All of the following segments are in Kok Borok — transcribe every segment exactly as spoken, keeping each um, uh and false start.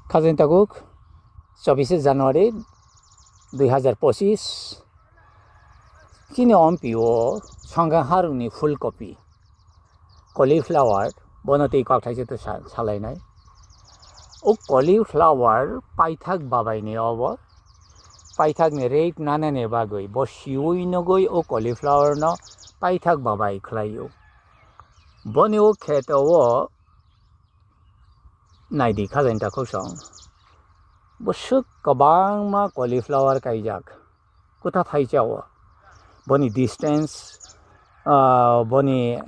Khajani tabuk chobbish January dui hazar pochis. Chini ompio songkha harungni phulkopi, cauliflower, bono tei kok thaisa to sa-, salainai. O cauliflower paithak babaini obo, paithakni rate nanani bagwi bo siwi nugwi o cauliflower no paithak babai khlaio. Boni o kheto o naidi khajani takhuk song. Bwswk kwbangma cauliflower kaijak. Kwtha thaisa o. Boni distance, ah, boni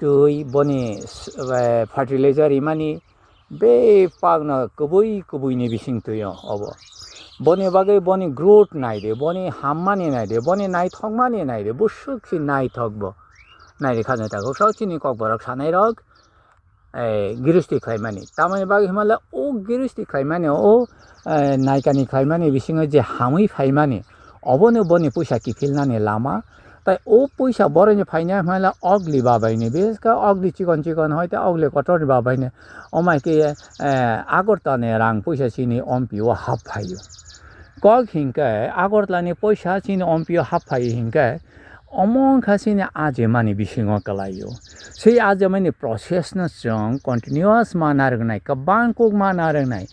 twi, boni s-, eh, fertilizer imani bepakno kubui kubuini bising twi o obo. Boni bagwi boni growth naidi, boni hammani naidi, boni naithokmani naidi, bwswk se naithok bo. Naidi khajani takhuk song chini kokborok sanairok, eh, giristi khlaimani. Tamoni bagwi hwnba le o giristi khlaimani, o, eh, naikani khlaimani bisingo je hamwi phaimani, obono boni puisa kiphilnani lama. Tai o puisa boroni phaina hwnba le ogli babaini, biska ogli chikon chikon hoi ta ogli kotor babaini. Omai khe, eh, Agartala ni rang puisa chini ompio hap phaio. Kok hinkhe Agartala ni puisa chini ompio hap phaio hinkhe, omo wngkha chini ajemani bisingo kwlaio. Sei ajemani process no chwng continuous ma narwknai, kwbang kuk ma narwknai.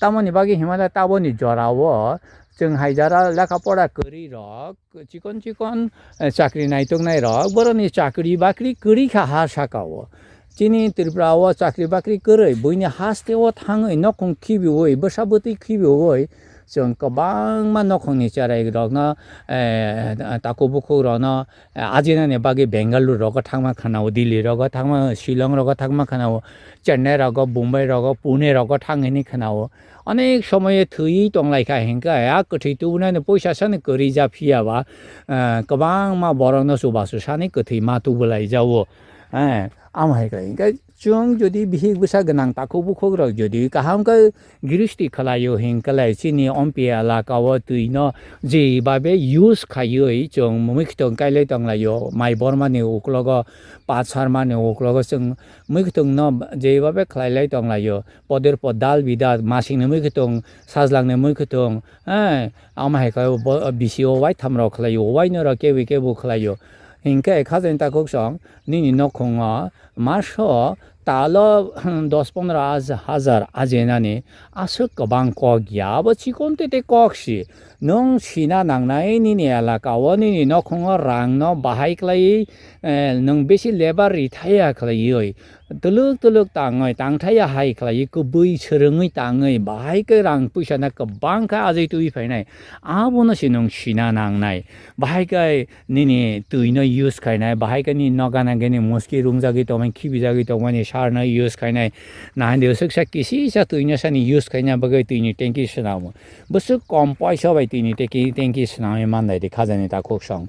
Tamoni bagwi hwnba le taboni jorao chwng hai jora lekha pora kwrwi rok, chikon chikon, eh, chakri naituknai rok, boroni chakri bakri kwrwi kha ha saka o. Chini Tripura o chakri bakri kwrwi, buini haste o thangwi, nokhong khibiwi, bwsa bwtwi khibiwi, chwng kwbangma nokhongni cherai rokno, eh, takhuk bukhuk rokno, eh, ajinani bagwi Bengaluru rogo thangma khwnao, Delhi rogo thangma, Shillong rogo thangma khwnao, Chennai rogo, Bombay rogo, Pune rogo thang hini khwnao. Onek somoyo thwiwi tonglaikha hinkhe, a kwthwi tubunani puisa sani kwrwi ja phiya ba, eh, kwbangma borokno chubachu sani kwthwi ma tubulai jao. Eh, amo hai khlai hinkhe chwng jodi bihik bwsa gwnang takhuk bukhuk rok jodi kaham khe giristi khlaio hinkhe lai chini ompi elaka o twi no je babe use khaiwi chwng mwkhwtwng kailai tonglaio, mai bormani uklogo, pat sarmani uklogo chwng mwkhwtwng no je babe khlailai tonglaio. Poder po dal bidal, masingni mwkhwtwng, sajlangni mwkhwtwng, eh, amo hai khe bo, bisi o waitham rok khlaio, waino rok kebu kebu khlaio. Hinkhe khajani takhuk song, nini nokhongo maso talo dos pondro haj-, hajar ajinani aswk kwbang kok ya, abo chikon tete kok si. Nwng sina nangnai nini elaka o, nini nokhongo rang no bahai khlaiwi, eh, nwng bisi labour rithaiya khlaiwi. Twlwk twlwk tangwi, tangthaiya hai khlaiwi, kubui swrwngwi tangwi, bahai khe rang puisa no kwbang khe ajai twi phainai. Abono se nwng sina nangnai. Bahai khe nini twi no use khainai, bahai khe nini noga nangani muski rungjagwi tongmani, khibijagwi tongmani sar no use khainai. Nahande swksa kisisa twi no sani use khaina bagwi twi ni tanki swnamo. Bwswk kom poisa bai twi ni tanki, tanki swnamwi manlai di khajani takhuk song.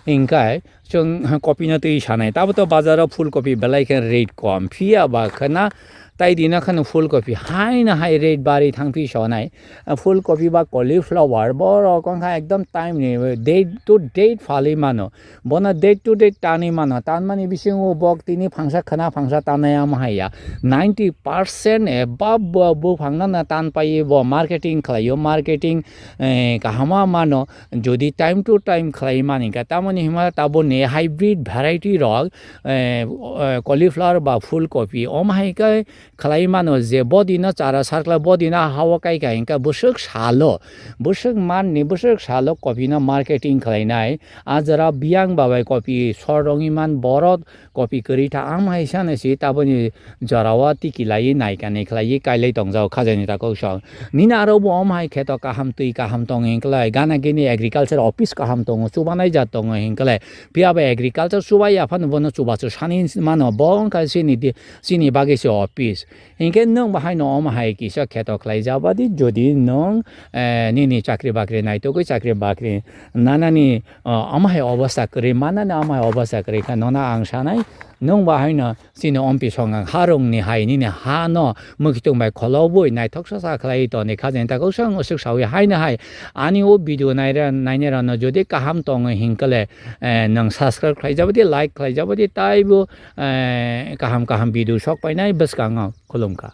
Hinkhe chwng kopi no twi sanai. Tabo to bazar o phul kopi belai khe rate kom. Phiya ba khana tai dina khano phul kopi haino hai rate bari thangphi sonai. Phul kopi ba cauliflower borok wngkha ekdom time ni date to date phalwi mano. Bono date to date tanwi mano. Tanmani bisingo bok tini phangsa khana phangsa tanai amo haiya. Ninety percent above bo buphang no tan paiwi bo marketing khlaio. Marketing, eh, kahama mano. Jodi time to time khlai mani kha, tamoni hima tabo ni hybrid variety rok, eh, eh, cauliflower ba phul kopi, om hai khe khlai mano je bodi no chara sarkla bodi no ha o kai kha, hinkhe bwswk salo, bwswk man ni bwswk salo kopi no marketing khlai nai. A jora biyang ba bai kopi sor rong iman borok kopi kwrwi tha, am hai sana si taboni jora o tiki lai nai kanwi khlai kailai tongjao khajani takhuk song. Nini aro bo om hai kheto kaham twi kaham tong hingklai, gana gini agriculture office kaham tongo, chubanai jat tongo hingklai. Phiya ba agriculture chubai ya phano bono chubachu sani mano, bo wngkha chini di, chini bagwi se office. Hinkhe nwng bo haino om hai kisa kheto khlai jabadi, jodi nwng, eh, nini chakri bakri naitugwi chakri bakri nanani, o, omo hai obostha kwrwi mannani, omo hai obostha kwrwi kha nono ang sanai, nwng bo haino chini ompi songang harungni hai nini hano mwkhitwng bai kholobwi naithok sasa khlai toni khajani takhuk song usuk sawi haino hai ani o video naira-, nainai rano jodi kaham tongo hinkhe le, eh, nwng subscribe khlai jabadi, like khlai jabadi, taibo, eh, kaham kaham video sok painai bwskango khulumkha.